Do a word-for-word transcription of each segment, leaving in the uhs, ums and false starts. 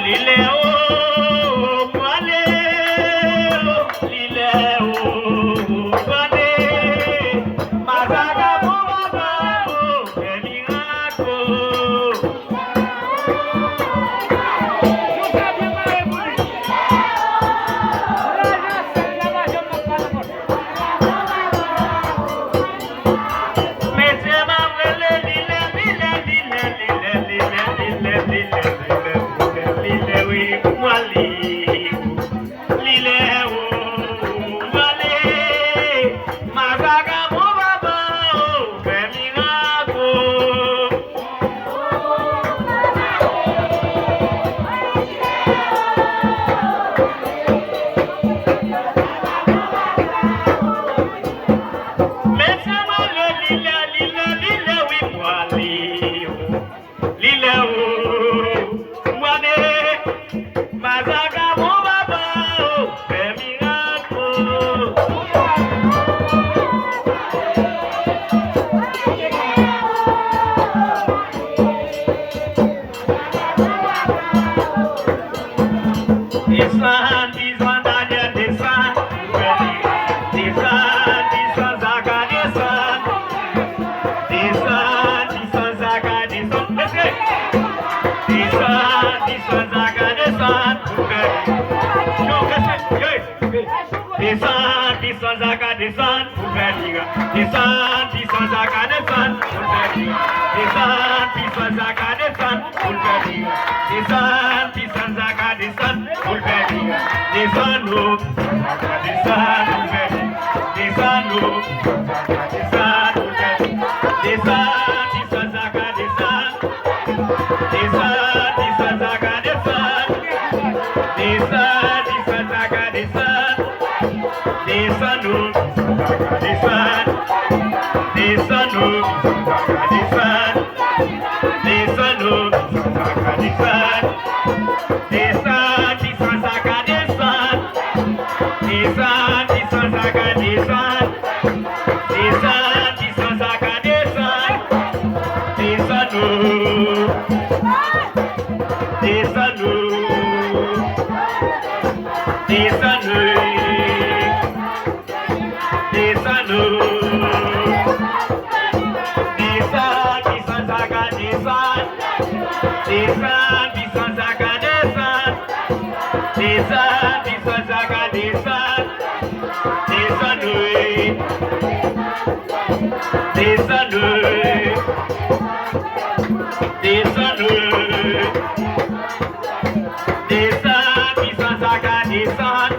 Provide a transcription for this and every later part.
Li lè o, pwale o, li lè o, pwale. Masak a bon papa o, fè mirak o. Mesye m ap rele li lè, li lè, li lè, li lè, li lè, li lè, li lè, li lè, li lè, li lè, li lè, li lè, wi, m pwale. Li lè o, m pwale. Masak a bon papa o, fè mirak o. Mesye m ale, li lè, li lè, li lè, wi, m pwale. Li lè o, m pwale. Masak a bon papa o, fè mirak o. Desann, desann, Daniel, desann, pou fè mirak. Desann, desann, Zaka, desann. Desann, desann, Zaka, desann. Mesye! Desann, desann, Zaka, desann, pou fè mirak. Yo, mesye, yo, yo. Desann, desann, Zaka, desann, pou fè mirak. Desann, desann, Zaka, desann, pou fè mirak. Desann, desann, Zaka, desann, pou fè mirak. Desann, desann, Zaka, desann, pou fè mirak. Desann, o, desann, Zaka, desann, pou fè mirak. Desann, o, desann, Zaka, desann, pou fè mirak. Desann, desann, Zaka, desann. Desann, desann, Zaka, desann. Desann, desann, Zaka, desann. Desann, o, desann, Zaka, desann. Desann, o, desann, Zaka, desann. Desann, o, desann, Zaka, desann. Desann, desann, Zaka, desann. Desann, desann, Zaka, desann. Desann, desann, Zaka, desann. Desann, o. Desann, o. Desann, o. Desann, o. Desann, desann, Zaka, desann. Desann, desann, Zaka, desann. Desann, desann, Zaka, desann. Desann, wi. Desann, wi. Desann, wi. Desann, desann, Zaka, desann.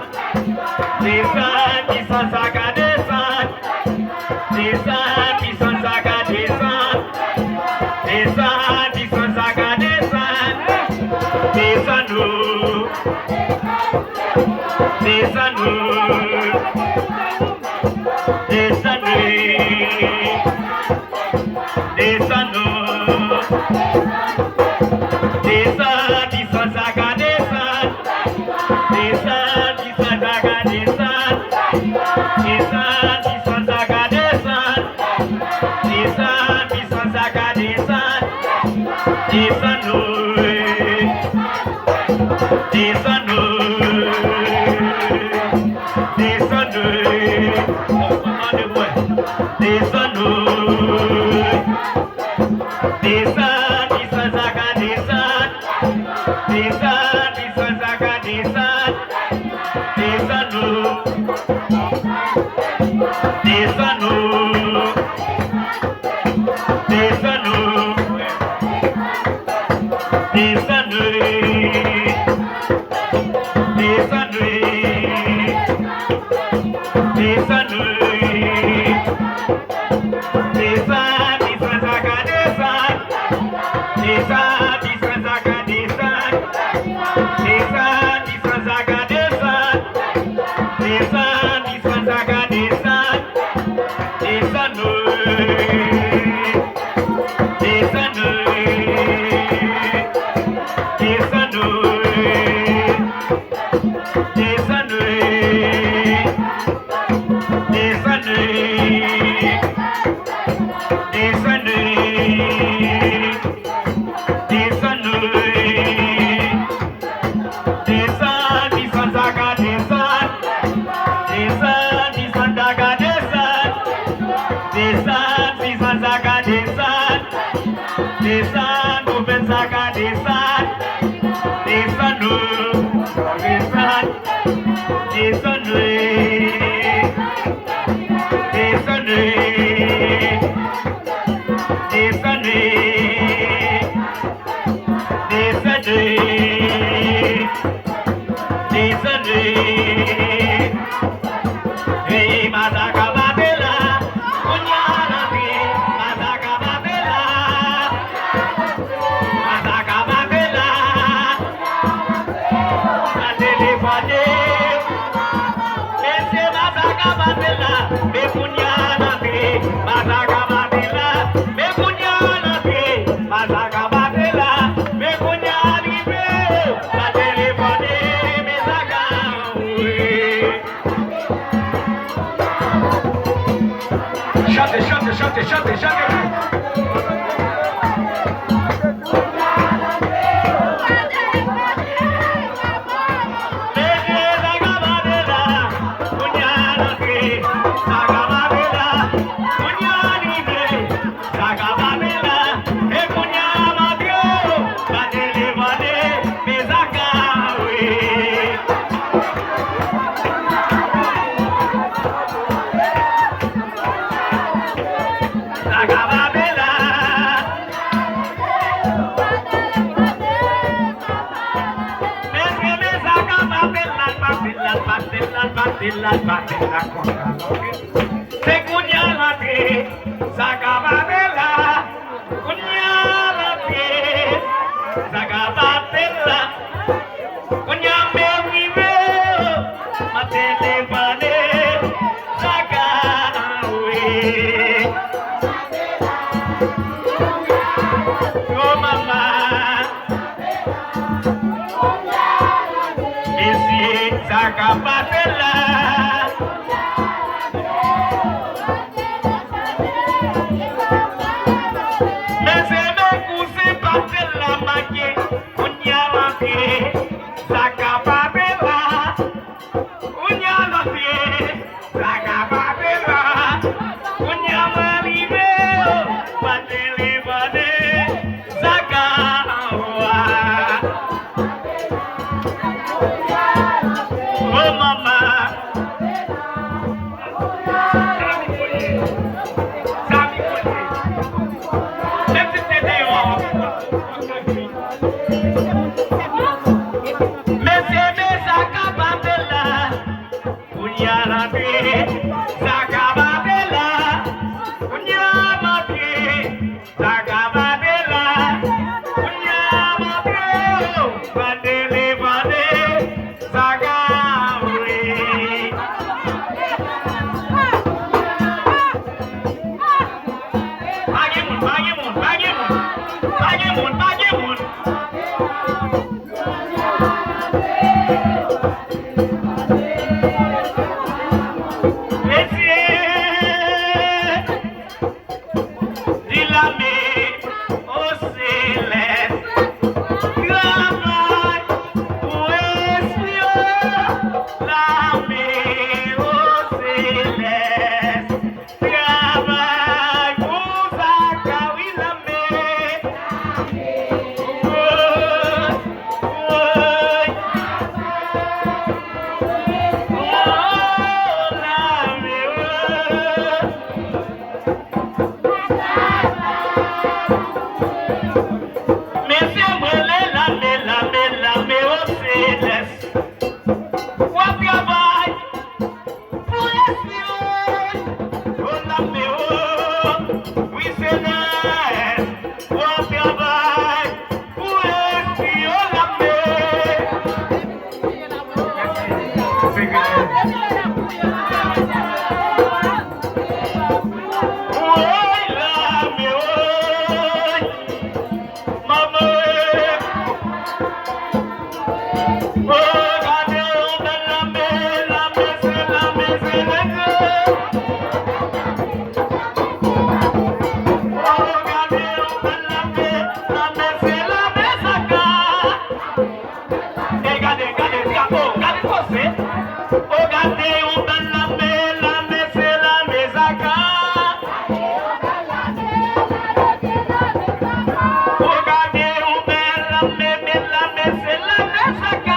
Desann, desann, Zaka, desann. Desann, desann, Zaka, desann. Desann, desann, Zaka, desann. Desann, o. Desann, o. Desann, o. Desann, o. Desann, desann, Zaka, desann. Desann, desann, Zaka, desann. Desann, desann, Zaka, desann. Desann, desann, Zaka, desann. Desann, o. Desann, o. Desann, o. Desann, o. Desann, desann, Zaka, desann. Desann, desann, Zaka, desann. Desann, o. Desann, o. Desann, o. Desann, o. Desann, o. Desann, o. Desann, desann, Zaka, desann. Desann, desann, Zaka, desann. Desann, desann, Zaka, desann. Desann, desann, Zaka, desann. Desann, wi. Desann, wi. Desann, wi. Desann, wi. Desann, wi. Desann, wi. Desann, wi. Desann, desann, desann, desann, desann, desann. Veye masaka pa te la, kounye a l antre, masaka pa te la, masaka pa te la, nan telefòne. Mesye masaka pa te la, men kounye a l antre, masaka pa te la, men kounye a l antre, masaka pa te la, men kounye a l rive, nan telefòne, men sa ka anvoye. Chante, chante, chante, chante, chante. Mesye, sa ka pase la, kounye a l antre, sa ka pase la, kounye a l rive. Sa ka pase la, e kounye a m antre, pa te levande, men sa ka anvoye. Sa ka pase la. Mesye, men sa ka pase la, pase la, pase la, pase la, pase la, konsa. Se kounye a l antre, sa ka pase la. Kounye a l antre, sa ka pase la. Kounye a m rive, m ap telefòne, sa ka anvoye. O manman. Mesye, sa ka pase la. Mesye, men kouzen pase la make, kounye a l antre, sa ka pase la. Kounye a l antre, sa ka pase la. Kounye a mwen rive, pa te levande, sa ka anvoye. O manman. Mesye, men sa ka pase la. Kounye a l antre, sa ka pase la. Kounye a m antre, sa ka pase la. Kounye a m antre, yo, pa te levande, sa ka anvoye. Pa gen moun, pa gen moun, pa gen moun. Pa gen moun, pa gen moun. Mesye, di lame o selès, travay pou espri yo, lame o selès. Travay pou Zakari lame. Woy, woy. Woy, lame, woy. Mesye, m rele lame, lame, lame o selès. W ap travay. Pou espri yo, o lame o, wi selès, w ap travay pou espri yo lame. Woy lame woy. Manman e. O gade yon bèl lame, lame se lame se lame. O gade yon bèl lame, lame se lame sa ka. E gade, gade drapo, gade kose. O gade yon bèl lame, lame se lame sa ka. O gade yon bèl lame, bèl lame se lame sa ka.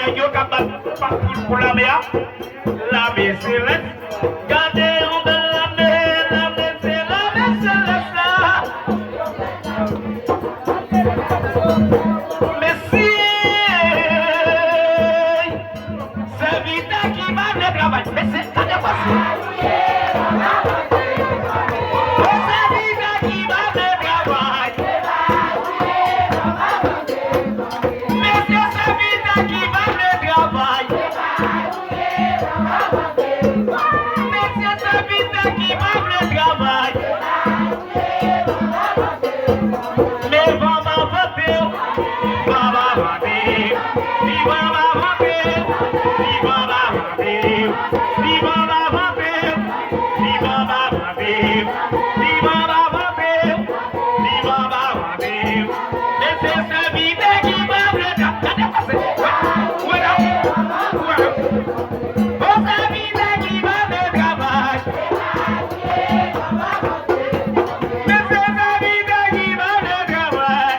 Nèg yo k ap bat pou, pou, pou lame a. Lame selès. Gade yon bèl lame, lame se lame selès la. Mesye, sèvitè ki pa vle travay. Mesye, gade pase. O sèvitè ki pa vle travay. Mesye, sèvitè ki pa vle travay. Mesye, sèvitè ki pa vle travay. Men van pa vante, van pa vante, si van pa vante, si van pa vante, si van pa vante, si van pa vante, si van pa vante, si van pa vante. Men se sèvitè ki pa vle travay. Gade pase. Wè la. Wè la. O sèvitè ki pa vle travay. Men se sèvitè ki pa vle travay.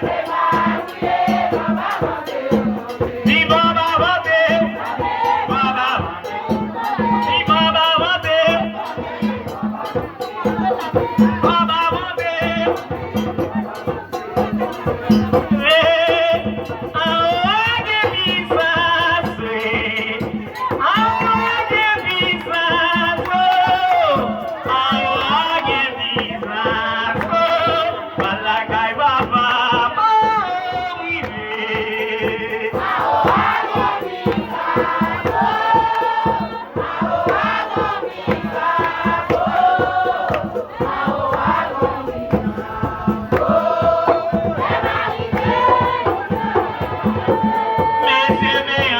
Di baba vante. Baba vante. Di baba vante. Baba vante. Mesye, men